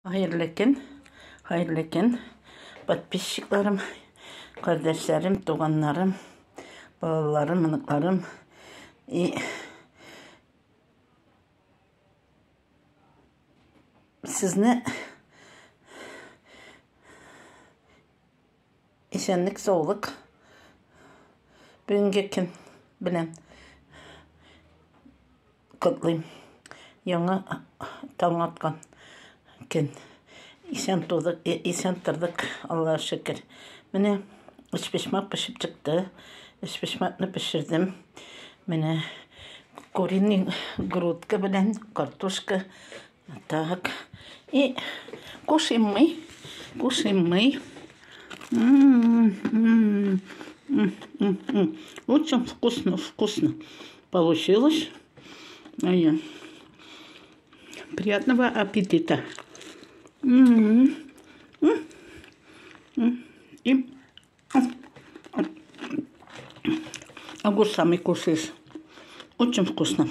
Хәерле көн, хәерле көн, подписчикларым, кардәшләрем, туганнарым, балаларым, оныкларым. И сезне исәнлек, саулык бүгенге көн белән котлыйм. Яңа таң аткан көн. Исән тудык, исән тордык, Аллаһ шөкер. Менә өчпочмак пешеп чыкты. Өчпочмакны пешердем. Менә куриный грудка белән картошка. Так. И кушаем мы. Кушаем мы. Очень вкусно, вкусно получилось. Приятного аппетита. И огурцами кушаешь. Очень вкусно.